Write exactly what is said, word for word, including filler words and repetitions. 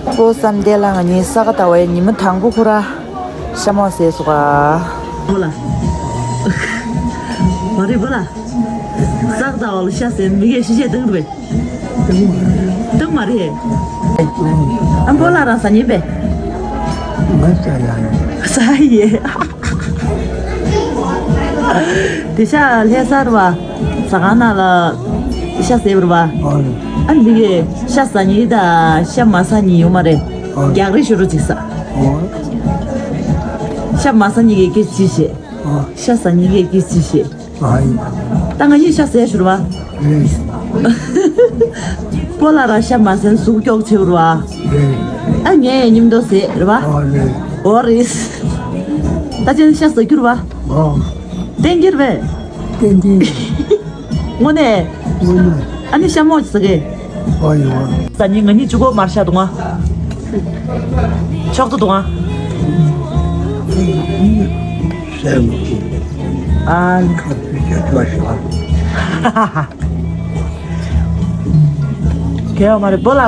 པོ་བསམ་གཏན་ལ་ང་གཉིས་ས་ག་ཟླ་བའི་ཉི་མ་དང་པོ་ཁོ་ར་ཤ་མོག་ཟས་སོ་ག། བོ་ལ། མ་རེད་བོ་ལ། ས་ག་ཟླ་བ་ལ་ཤ་ཟས་མི་གས་ཤི་ཤེས་སྟངས་རེད་པས། སྟངས་མ་རེད། ཨ་བོ་ལ་རང་ཟ་ཉེན་པས། ང་ཟ་ཡ་ཡིན། ཟ་ཡེ། དེ་ཤ་ལྷས་ས་རེད་བ། ཟ་ཁང་ནང་ལ་ཤ་ཟས་པ་རེད་བ། ཨ་འདི་གས་ཤ་ཟ་ཉེན་དང་ཤ་མ་ཟ་ཉེན་ཡོད་མ་རེད། རྒྱག་རེས་ཞུ་རོགས་ཅིག་ཟ། ཤ་མ་ཟ་ཉེན་གས་སྐད་ཅིག་བཤད། ཤ་ཟ་ཉེན་གས་སྐད་ཅིག་བཤད། ད་ང་གཉིས་ཤ་ཟས་ཞུ་རེད་བ། སྤོ་ལགས་རང་ཤ་མ་ཟས་ཟུག་སྐྱོག་ཆེ་བ་རེད་བ། ཨ་ངས་མཉམ་དུ་ཟས་རེད་བ། འོ་རེད། ད་ཅན་ཤ་ཟ་རྒྱུ་རེད་བ། བསྟན་རྒྱུ་རེད་པས། བསྟན་རྒྱུ། དངོས་གནས། དངོས་གནས། ཨ་ནི་ཤ་མོག་ཟ་གས། ཨོ་ཡོ། ཟ་ཉིན་ང་གཉིས་གཅིག་པོ་མར་ཤ་དུང་ང་། ཕྱོགས་བཅུ་དུང་ང་། ཨ། གས་ཡོད་མ་རེད་བོ་ལ།